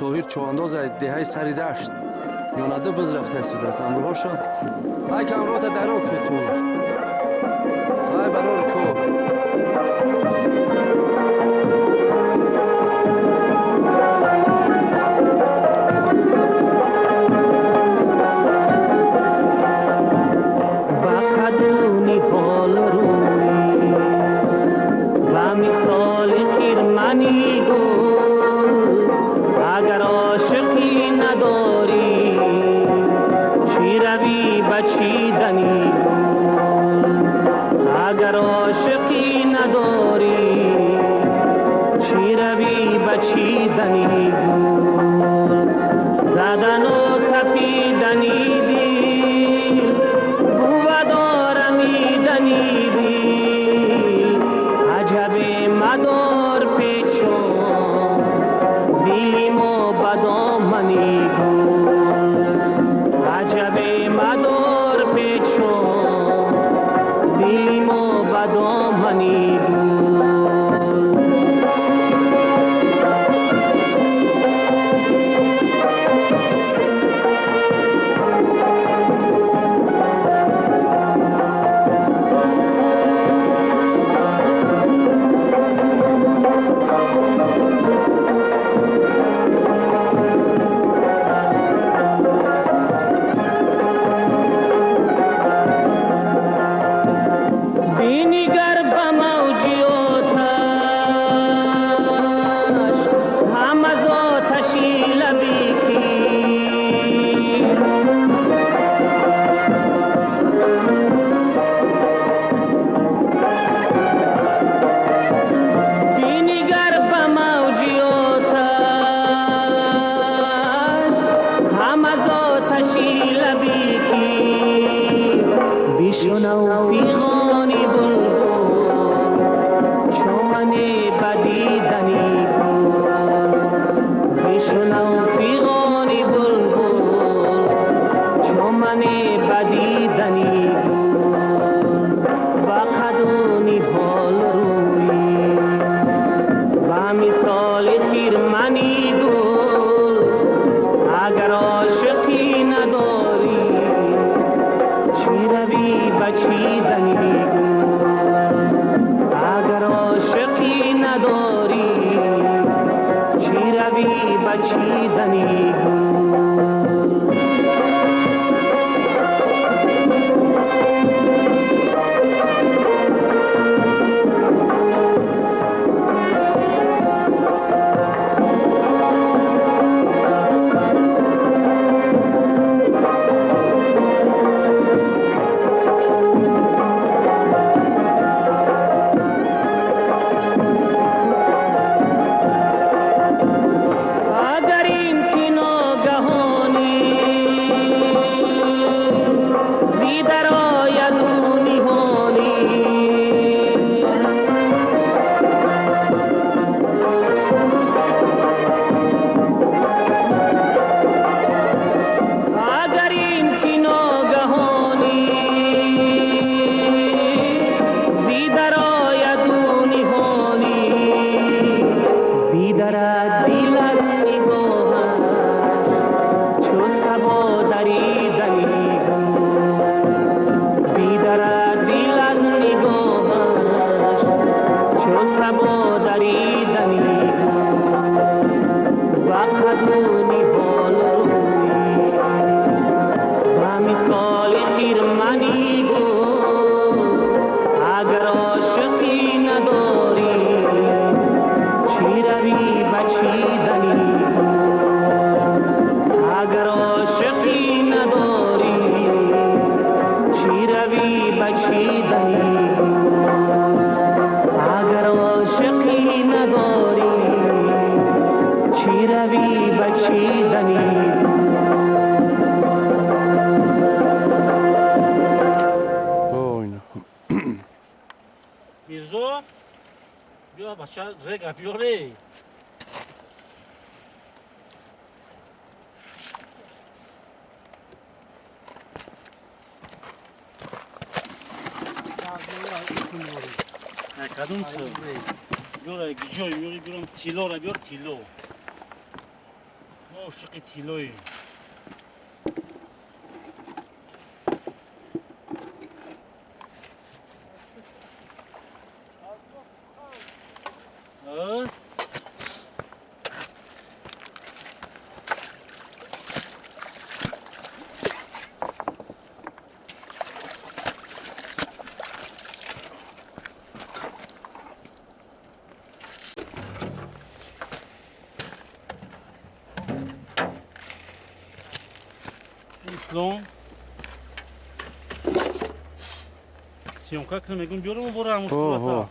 Тоҳир човандоз деҳаи сари дашт миёнаду биз рафта истодааст. Ҳамроҳошо ай ки ҳамроҳта даро ку Тоҳир. Ай барор кор. Кадом? Биёр, ҷой меёри, биёрам тиллоро, биёр тилло. Ошиқи тиллоем. Ислом съёмка кунам, мегӯм биёрам бора ҳамун сурата.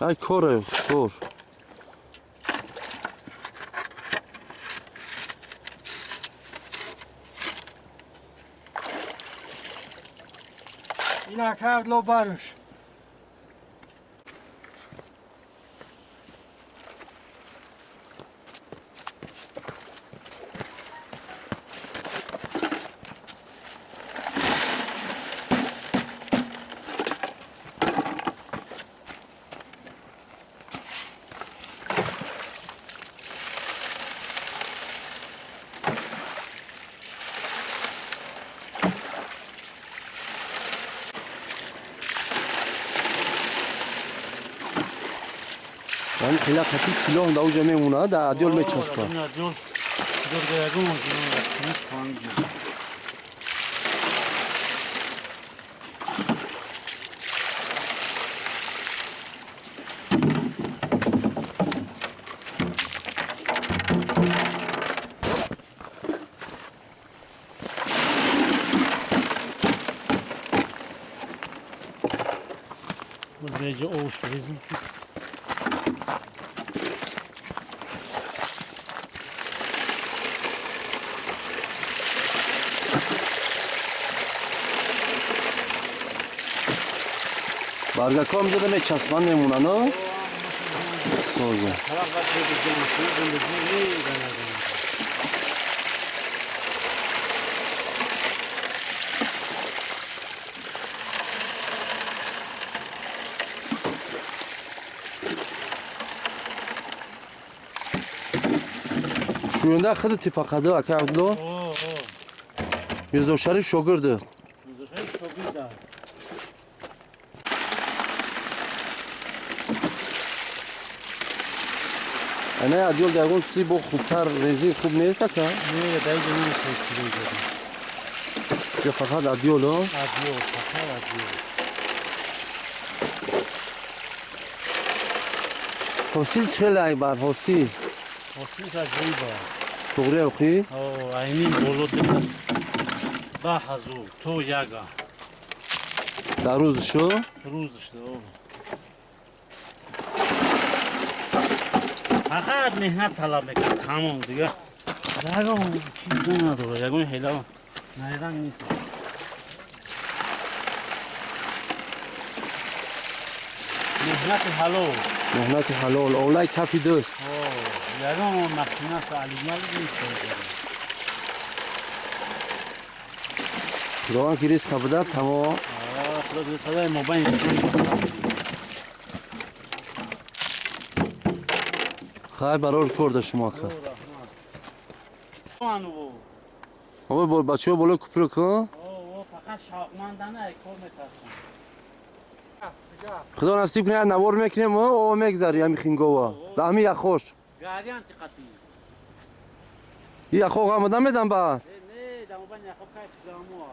Ай коре, кор. Ина барш. Ҳамин қила қати кило ҳам дар уҷа мемонад, дар адёл мечаспад. Баргакҳо ҳам зада мечаспанд, мемонанд, соза. Шӯянда худи тифақаду ака Абдулло? Мирзошариф шогирду. Ана адёл ягон чизи бо хубтар резин хуб нест ака? Не, даиҷа намешавад. Ё фақат адёл, о? Адёл, фақат адёл. Ҳосил чӣ хел ай бар ҳосил? Ҳосил аҷоиба. Туғри охи? О, айнин боло дас 10,000 то яга. Дар рӯзшо? Рӯзшо. Фақат меҳнат талаб мекунад, тамом дига. Ягон чиз надорад, ягон ҳила найранг нест. Меҳнати ҳалол. Меҳнати ҳалол, олай кафи дӯст. Ягон махина алимал нест. Худованд ки ризқа бидад, тамом. Худо ризқа мобайн. Хай барор кор да шумо ака. Ҳамаи бо бачаҳо болои куприк, ҳо? Фақат шавқмандана кор метарсанд. Худо насиб кунад, навор мекунем, о мегзари ҳами хингова. Да ҳами яхош. Гарианти қатӣ. И яхо ғамада медам баъд. Не, дамобайн яхо кайф замоа.